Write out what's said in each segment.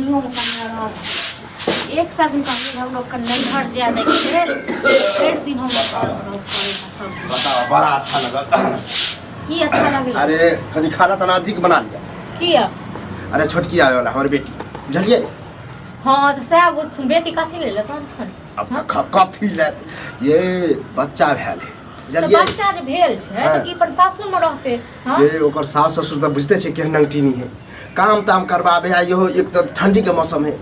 ठंडियोमे कनिया रहत। एक सए दिन कहलियै हम लोग के नैहर जाय दै के लेल, भरि दिन हम लोग घर में रहत करै सब दिन। बताओ, बड़ा अच्छा लगल। की अच्छा लगलै? अरे कनी खाना ताना अधिक बना लिया। किया? अरे छोटकी आवे वाला हमर बेटी, बुझलियै? हँ तऽ सएह बुझथुन, बेटी कथी लेल लेतन? अब तऽ कथी लेत, ये बच्चा भेल है, तऽ बुझलियै? बच्चा जे भेल छै तऽ की अपन सासुरमे रहतै? हँ? ये ओकर सास ससुर तऽ बुझते छै केहन नंगटीनी है, काम ताम करबाबे है। इहो एक तऽ ठंडी के मौसम है,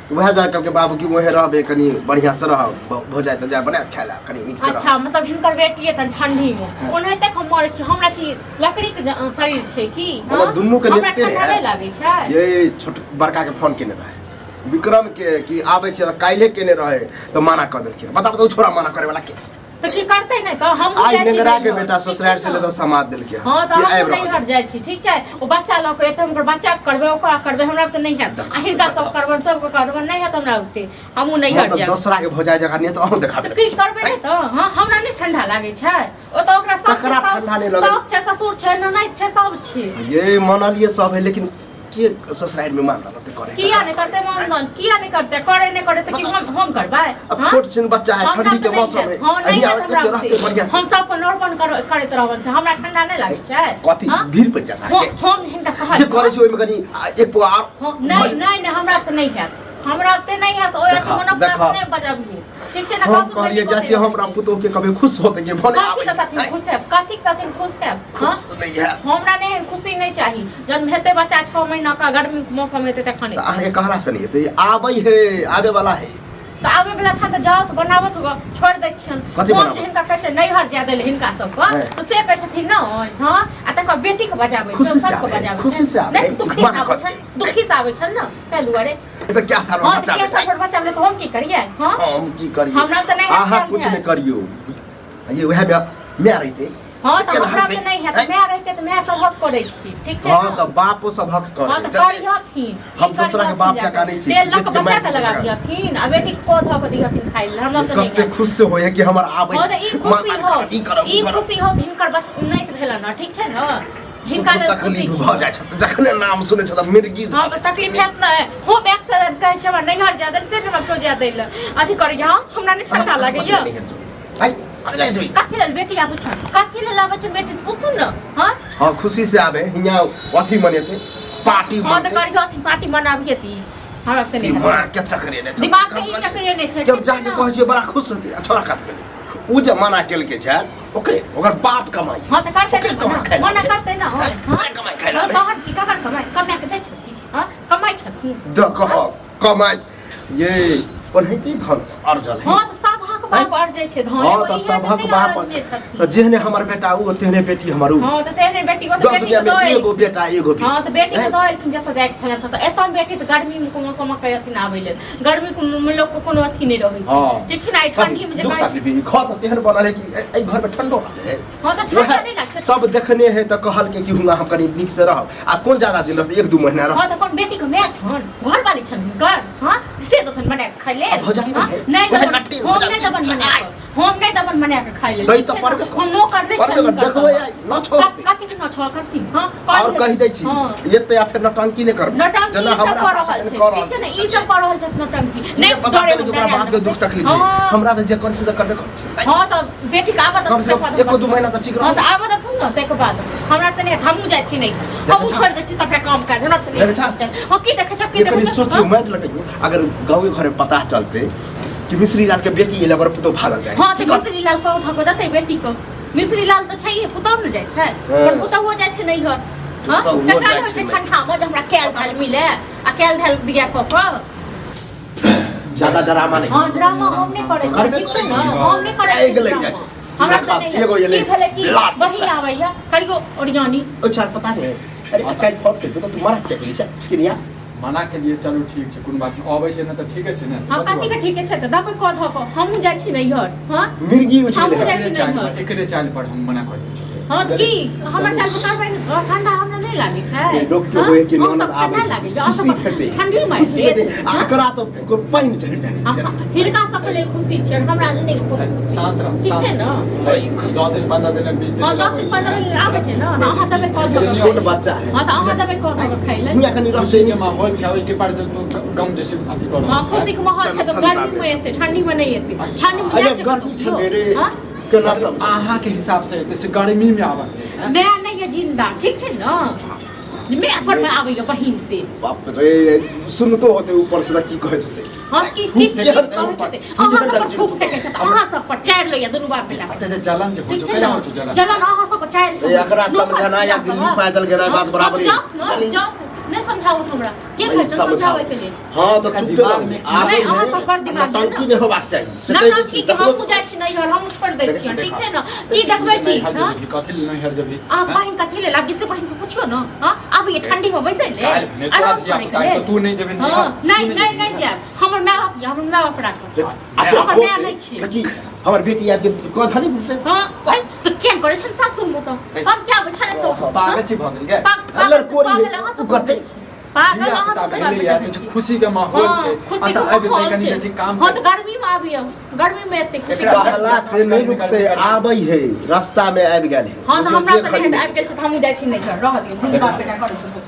तऽ वएह जा कहलकै बाबू कि वएह रहबे, कनी बढ़िया से रह, भऽ जाए तऽ जाए बना के खाय ला, कनी नीक से रह। अच्छा, मतलब हिनकर बेटी एतन ठंडी मे ओनाहिते हम मरै छी। हमरा की लकड़ी के शरीर छै की? हँ? मतलब दुनू के हमरा नेते ठंडा रहै। नहि लागै छै। ये छोट बड़का के फोन केने रहे विक्रम के कि आबै छै, तऽ काल्हे केने रहे तऽ मना कऽ देलखिन। बताबऽ तऽ ओ छोरा मना करे वाला के तऽ की करतै? नहि तऽ हम आइ नेंगरा के बेटा ससुराल से लेता समाद देलकै। हँ तऽ कि हम आबि रहल। नैहर जाइ छी, ठीक छै? ओ बच्चा लऽ कऽ एतै, हुनकर बच्चा के करबै, ओकरा करबै, हमरा तऽ नहि हैत। आ हिनका सब करबनि, सबके करबनि, नहि हैत हमरा ओते, हमहूँ नैहर मतलब जायब। दोसरा के भौजाई जकाँ नहि तऽ अहूँ देखाबे। तऽ की करबै? नहि तऽ हँ, हमरा नहि ठंडा लागै छै। ओ तऽ ओकरा सब छै, ककरा ठंडा नहि लगै? साउस छै, ससुर छै, ननैद छै, सब छै। ये मानलिए सब है, लेकिन के ससुराल में मान रहल करे? किया नहि करतै मान? किया नहि करतै? करे नहि करे तऽ की हम करबै? अब हँ? छोट छिन बच्चा है, हमरा ठंडी के तऽ नहि मौसम है। हैत। हँ, नहि अहिया हैत हमरा एते रहते ओते। बढ़िया से। हम सबके नॉर्मल करैत रहबनि से हमरा ठंडा नहि लागै छै। कथी? हँ? भीड़ पड़ि जाता हम है। हम हिनका कहल जे करै छै ओहिमे कनी एक पौआ आर हँ, नहि नहि नहि, हमरा तऽ नहि हैत, हमरा ओते नहि हैत। ओहि देखा, अथी देखा। नहि बजाबियै, ठीक छै ने? हम कहथुन कहलिए बेटी चाची, हम अपना पुतोह के कभी खुश होते के भले कथी के साथी खुश हैब? कथी के साथी खुश हैब? हँ? खुश नहीं है। हमरा नहि एहन खुशी नहि चाही। जहन हेतै बच्चा 6 महीना का, गर्मी के मौसम हेतै तखने। तऽ अहाँके कहला से नहीं हेतै, आबै है, आबे वाला है। तऽ आबै वला छनि तऽ जाउ तऽ बनाबत गऽ, छोड़ि दै छियनि। कथी हम बनाबत? जे हिनका कहै छियै नैहर जाय दै लए हिनका सबके तऽ से कहै छथिन नहि। हँ, आ तकर बाद बेटीके बजाबै छै, खुशी से सबके आबै है, बजाबै खुशी छै। से आबै नहि है, दुखी मना से आबै कऽ छनि, दुखी से आबै छनि ने, ताहि दुआरे। ई तऽ क्या साल हँ, तऽ बच्चा किया भेलै? साल बच्चा भेलै तऽ हम की करियै? हँ, हम की करियै? हमरा तऽ नहि हैत अहाँ खायल कुछ धयल। नहि करियौ, ये वएह माय रहितै। हँ, तऽ एना हमरा हेतै। तऽ नहि हैत। माय रहितै तऽ माय सबहक करै छी, ठीक छै हँ ने? तऽ बापो सबहक हँ करे। तऽ करिहथिन। हम ई दोसरा के करिहथिन बाप जाकऽ। जकाँ नहि छी। तेल लऽ कऽ बेटी के बच्चा मारि के लगाबिहथिन आ बेटी के को धऽ कऽ दिहथिन खाइ लए, हमरा तऽ नहि कते हैत। खुश से होय कि हमर आबै। हँ तऽ ई खुशी हो, ई करब, ई उ करब। खुशी हो हिनकर नहि भेलन ने, ठीक छै ने? हिनका लेल खुशी तकलीफ छै। भऽ जाइ छै जखने नाम सुनै छै तऽ मिर्गी। हँ तऽ तकलीफ हैत ने? हम एक से कहै छी हमरा नैहर जाय दै से हमरा केओ जाय दै लए अथी करैया। हँ, हमरा नहि ठंडा लागैया। कथी लेल बेटी आबै छनि? कथी लेल आबै छनि बेटी से पुछथुन ने। हँ हँ, खुशी से आबे, हियाँ अथी मनेतै, पार्टी हँ तऽ मनतै। करिहथिन, पार्टी मनाबिहती, हमरा तऽ नहि हैत। दिमाग के चकरे ने छै। दिमाग के ई चकरे नहि छै। जब ठीक छै जाके ने? कहै छियै बड़ा खुश हेतै आ छोड़ा काट गेलै। उ जे मना केलकै छै, ओकरे ओकर बाप कमाइ। हँ तऽ करतै ओकरे ने कमाइ मना। खाइ मना लए। करतै ने? हँ ओकरे कमाइ खाइ हँ लए। तहन की? ककर कमाइ कमाए के दै छथिन? हँ, कमाइ छथिन? देखो कमाइ ये ओनाहिते धन अर्जल है। हँ तऽ सभक बाप अरजै छै धन। हँ एगो तऽ इहे सभक नहि बाप अरजने छथिन। तऽ जेहने हमर बेटा ओ तेहने बेटी हमर उ। हँ तऽ तेहने बेटी ओ तऽ दस बेटी रुपया के में दऽ एगो बेटा एगो बेटी। हँ तऽ बेटी के हैं? दऽ एलखिन जतऽ जाइके छलनि ततऽ। एतऽ बेटी तऽ गर्मी के मौसममे कहै हथिन आबै लेल, गर्मी के लोकके कोनो अथी नहि रहै छै, ठीक छै ने? एहि ठंडी मे जे दुख कहै छै तकलीफ घर तऽ तेहन बनल है कि एहि घर में ठंडो लागै है। हँ तऽ ठंडा नहि लागै छै। सब देखने है तऽ कहलकै कि हुआँ हम कनि नीक से रहब आ कोन ज्यादा दिन रहतै, 1-2 महीना हँ रहतै। तऽ कोन बेटी के माय छन, घरवाली छन हुनकर? हँ, से देथन बना के खाइ लेल? आ भौजाइ हँ? है? नहि ओहे देबन। लट्टी हम भौजाइ नहि देबन बना के, हम नहि देबन बना के खाइ लेल। दै ठीक तऽ छै ने? पड़बे कर। हम नौकर नहि पड़बे छन कर, हुनकर देखबै सभक। आइ, न छोड़तै। कथी के न छो करथिन? हँ और कहि दै छी हँ एते आ फेर नौटंकी नहि करबै। नौटंकी जेना ई सब हमरा कऽ साथ रहल एहन छै, कऽ ठीक रहल छै ने? छै। ई सब कऽ रहल छथि नौटंकी। नहि पता डरे चलै कि ओकरा हम बाप के दुख तकलीफ है। हँ। हमरा तऽ जे करै छै तऽ करबे करै छै। हँ तऽ बेटी के आबऽ कम से दथुन। कम 1-2 महीना तऽ ठीक हँ रहत। तऽ आबऽ दथुन ने, ताहिके बाद हमरा तऽ नहि। हमहूँ जाइ छी, नहि हमहूँ देखै छोड़ि दै छी सबटा काम काज, हमरा तऽ देखै छा? नहि। हँ, की देखै छौ? की ये कनि देखै छौ? सोचियौ, मारि लगैयौ, अगर गाँवे घरे पता चलते कि मिश्री लाल के बेटी एलै, ओकर पुतोह भागल जाए। हँ की तऽ करतै? मिश्री लाल पौधा को देतै बेटी को? मिश्री लाल तऽ छैहे, पुतहु ने जाइ छै। पर पुतहुओ जाइ छै नैहर। हँ, पुतहुओ तकरा जाइ होइ छै छै नैहर। ठंडा मे जे हमरा कैल धैल मिले आ कैल धैल दिया कऽ कऽ। ज्यादा ड्रामा नहीं। हँ, ड्रामा हम नहि करै छी। करबे ठीक छै करै ने? छी। हम नहि करै आगि छी लागि जाइ ड्रामा। छै। हमरा तऽ देखा, नहि एगो की एलै, भेलै की लात बहिन से। आबैया करियो ओरियानी। अच्छा पता नहीं, अरे काल्हि फोन केलकै तऽ तू मना किया केली से किनिया? मना केलियै, चलू ठीक छै, कोनो बात नहि, अबै छै ने तऽ ठीके छै ने। हँ, कथी के ठीके छै? तऽ दबै कऽ धऽ कऽ हमहूँ जाइ छी नैहर। हँ, मिर्गी उठि हमहूँ गेलै। जाइ छी एकरे चालि नैहर। पर, एकरे चालि पर हम मना कर दै छियै। हँ तऽ की हमर चालि पर करबै ने? ठंडा हमरा नहि नहि लागै छै लोक के हाँ? होए कि अहाँ ननद सबके आबै नहि लागैए अहाँ खुशी सबके भेटै ठंडी मारि खुशी देत भेटै आ एकरा तऽ कोइ पानि चढ़ि जाइ अहाँ- हिनका सबके लेल खुशी छै हमरा लेल नहि कोनो खुशी शांत रह ठीक छै ने 10 दिन 15 दिन 20 दिन हँ 10 दिन 15 दिन आबै छै ने तऽ अहाँ देबै कऽ धऽ छोट बच्चा है हँ तऽ अहाँ देबै कऽ धऽ कऽ खाइ लए हियाँ कनि रहतै खुशी के नीक से। माहौल छै ओहिके पर गम जैसे अथी कर हँ खुशीके माहौल छै तऽ गर्मीमे एतै ठंडीमे नहि एतै ठंडीमे अरे जाइ छै गर्मी कतौ ठंडी रे हँ? केना समझ अहाँ के हिसाब से एतै से गर्मी में आबत माय नहि यऽ जिन्दा ठीक छै ने माय पर मे आबैए बहिन से बाप रे सुनतो होते ऊपर से तऽ की कहैत होते हँ की की की केहन कहै छथि अहाँ सब पर थूक फेकै छथि अहाँ सब पर चारि लैया दुनू बाप बेटा अते जे जलन जे होइ ठीक छै छै कैला ने होइ छै जलन जलन अहाँ सब पर चारि ए, एकरा समझाना या दिल्ली पैदल गेनाइ बात बराबरी है। जाउ जाउ नहि समझाबू हमरा के कहै छै समझाओ। समझाबै के लेल हाँ तऽ चुप्पे दिमाग रहू में आबै नहि, अहाँ है, सब बड़ दिमाग है नौटंकी ने। नहि होबाक चाही से कहि दै नौटंकी छी के ककरो हमहूँ जाइ छी नैहर हमहूँ छोड़ि दै देखै छियनि छी, ठीक छै ने की देखबै की नैहर हँ जेबही कथी लेल नैहर जेबही अहाँ बहिन कथी लेल आब से बहिन से पुछियौ ने हँ आब ये ठंडी में बैसै ले काल्हि भेने तोरा आराम धिया करै के पुता लेल तू नहि जेबही हँ नैहर नहि नहि नहि जायब हमर माय बाप यऽ हमर माय बाप राखत अच्छा हमर माय नहि होते छै देखी हमर बेटी आबि गेल कह धनी देतै हँ तऽ केहन करै छै सासुर मे तऽ हम क्या आबै छै तऽ पागल छी भऽ गेल गे लड़कोरी है, पागल अहाँ ओ सब करतै। करतै पागल अहाँ धिया सब पुता भेलैया करतै तऽ खुशी के माहौल हँ छै खुशी आ के तऽ आबि जेतै माहौल कनि छै बेसी काम हँ तऽ गर्मी मे आबियौ गर्मी मे एते खुशी एकरा- कहला से नहि रुकतै आबै है रास्ता में आबि गेल है हँ तऽ बुझियौ हमरा जे तऽ खरी नहि आबि गेल छै तऽ हमहूँ जाइ छी नहि घर रहऽ दियौ दुनू बाप बेटा करै छै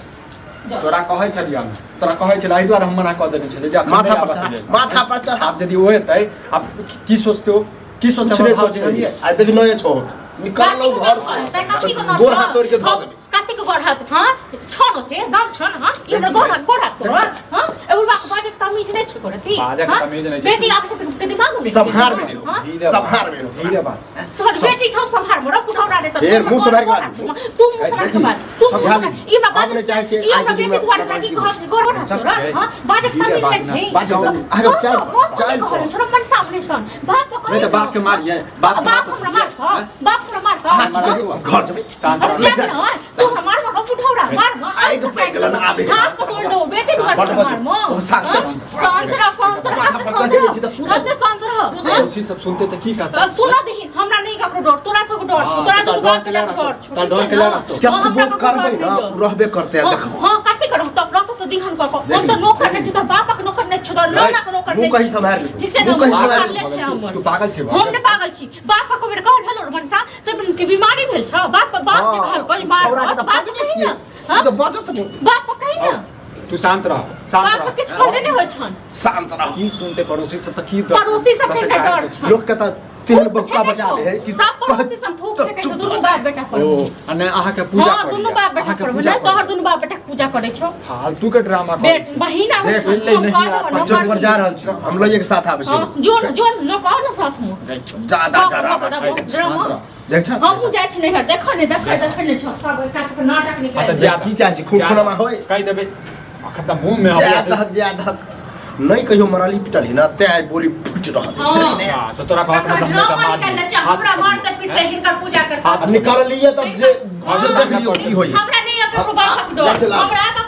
जाउ। तोरा कहै छलियै हम तोरा कहै छलै एहि दुआरे हम मना कऽ देने छलियै जे अखन माथा नहि पर आबऽ चढ़ा के लेल। माथा पर चढ़ा आब यदि ओ एतै आब की सोचतौ की कुछ सोचतौ नहि सोचतै आ देखी नहि छोट निकाललहुँ घर कथी से के नौ गोर छौ? हाथ तोड़ि के धऽ देबै कथी के गोर हाथ हाँ छौ न ते दाम छौ न हाँ ई तऽ गोर हाथ गोर हाथ तोहर हाँ एगो बाप बाजक तमीज नहि छै करती बाजक हाँ? तमीज नहि छै। बेटी आबै छै तऽ के दिमाग मे सम्हार में हाँ? धीरे बात, सम्हार में धीरे बात तोहर बेटी छौ सम्हार मोरा पुठौरा रे तऽ फेर मुँह सम्हारि के बाजू। तू मुँह सम्हारि के देखी, बाज तू मुँह समझा सम्हारि ली। ई हमरा हम बाज नहि चाहै छियै ई हमरा आइ बेटी किसी दुआरे में की कहत गोर हाथ चल, तोरा हाँ बाजक धीरे तमीज बाज नहि ना। छै बाजक तमीज। अहाँके चारि पर, चारि पर। छोड़ो मन सामने छन बाप के नहि तऽ बाप के मारियै बाप के बाप हमरा मारतौ बाप हमरा मारतौ अहाँ की कहै घर जेबै शांत अब रह। जा ना तू हमार मगा बुढ़ौरा मार मार आगि पैघ गेलन आबे। हाथ को तोड़ दो बेटी दुआर बड पर बड। मार मार ओ शांत छी। शांत रह शांत रह माथा पर चढ़े नहि छी तऽ कूदे। कते शांत रह पड़ोसी सब सुनते तऽ की कहता सुन दही हमरा नहीं ककरो डर तोरा सब डर छौ हाँ, तोरा तोरा दुनू डर बाप के ले के डर रहतौ। छौ तोरा डर के ले रहतौ। हाँ, हमरा कतबो ककरो करबै डर ने नहीं डर। रहबे करतै हाँ, देखबो हाँ कते करह तब रहतो तो दिहन कऽ कऽ हम तऽ नौकर नहि छी तोहर बापक नौकर नहि छौ तोहर लोनाक नौकर मुँह नहि कही छी। सम्हारि लेतौ। ठीक छै ने मुँह कही मुँह सम्हारि सम्हारले छै हमर तू पागल छै हम ने पागल छी बाप के बेर कहल भेलो मनसा तऽ के बीमारी भेल छौ बाप बाप के हाँ, कहल कोई मार छौड़ा के तऽ बाप बजने कही छियै। ने हाँ? ई तऽ बजत नहि बाप के कही ने तू शांत रह शांत बाप रह के किछु कहले नहि होइ छन शांत रह की सुनते पड़ोसी सब तऽ की पड़ोसी सब के डर छन लोक के तऽ तेहन बक्का बजा दे है कि सब पड़ोसी सब थूक फेकै छौ दुनू बाप बेटा पर ओ आ नहि अहाँके पूजा हाँ दुनू बाप बेटा अहाँके पर पूजा नहि तोहर दुनू बाप बेटा के पूजा करै छौ फालतू के ड्रामा करै बेट छै। बहिन आबै देख, छौ एलै हम नहीं कह आ, देबौ ने, चौक पर जा रहल छी हम लइए के साथ आबै हाँ, छी जोन जोन लोक आओ ने साथ में ज्यादा हाँ, डरावा हाँ, करै छै। ड्रामा। शांत रह। देख छ हमहूँ जाइ छी नैहर देखऽ ने देखऽ देखऽ ने छौ सब एकरा सबके नाटक आ तऽ निकालि जा की चाहै छी खून खुनामा होय कहि देबै अखन तऽ मुँह मे जा अबै दहक जा दहक नहि कहियो मरली पिटली ना तें आइ बोली फूटि रहल हाँ। बुझली ने? हां तऽ तोरा कहत तखन तऽ हमरा ड्रामा मार निकालने छै हमरा मारते पीटते हिनकर पूजा करते आब निकाललियै तब जे जे देख लियौ की होइए हमरा नहि यऽ ककरो बापक जाइ छै डर लाब। हमरा ककरो